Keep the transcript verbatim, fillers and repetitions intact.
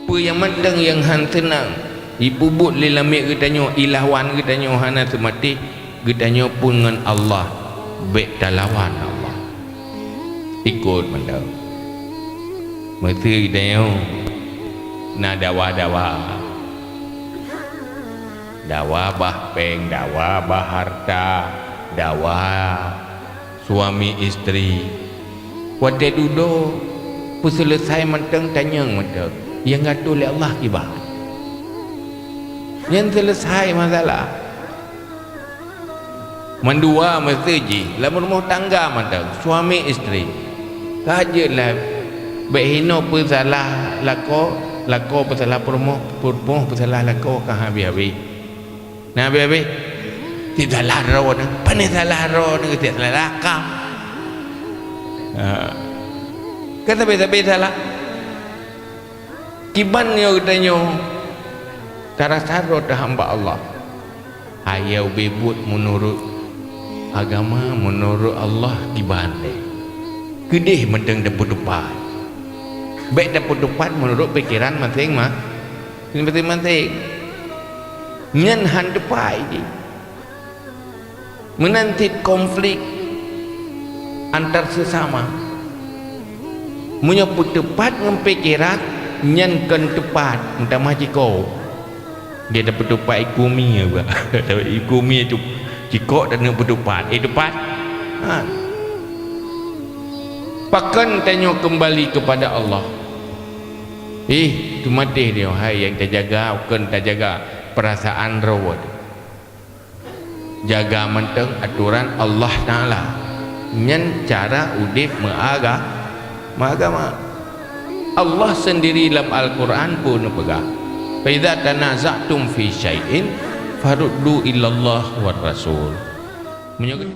Peue nyang mantong nyang hán seunang jipeubuet lé lamiet geutanyoe, ilawan geutanyoe hana seumatéh, geutanyoe pun ngon Allah bék talawan Allah. Ikot mantong. Meusé geutanyoe na dawa-dawa. Dawa bah péng, dawa bah harta, dawa suami istri. Watée dudoe, peuseuleusai mantong tanyong mantong, nyang geuatoe lé Allah kiban. Nyan seuleusai masalah. Mandua meusé jih lam rumoh tangga mantong, suami istri. Ka jeuet lah, bék hinoe peusalah lakoe, lakoe peusalah peurumoh, peurumoh peusalah lakoe, ka habéh-habéh. Na habéh-habéh. Tiep salah droeneuh, pane salah droeneuh, tiep salah ka. Ha. Kan sabe-sabe salah. Kiban nyoe geutanyoe tarasa droe teuhamba Allah. Hai nyang ubé buet meunurot agama, meunurot Allah kiban lé. Keudeh mantong tapeuteupat. Bék tapeuteupat meunurot pikeran maséng-ma-, maséng-maséng. Nyan hán teupat jih. Meunan cit konflik antar sesama. Meunyoe peuteupat ngon pikeran, nyan kon teupat, meutamah jikok. Dia tapeuteupat iku mie ba. Iku mie tu jikok dan peuteupat. Eh, teupat. Ha. Pakon tanyoe keumbali keupada Allah? Ih, teumatéh dia, hai nyang tajaga, kon tajaga peurasaan droe. Jaga mantong atoran Allah Taala. Nyan cara udeb meuaga-, meuagama. Allah sendiri lam Al-Quran pun neupeugah, "Fa idza tanaza'tum fi syai'in faruddu ilallah war rasul." Meunyoe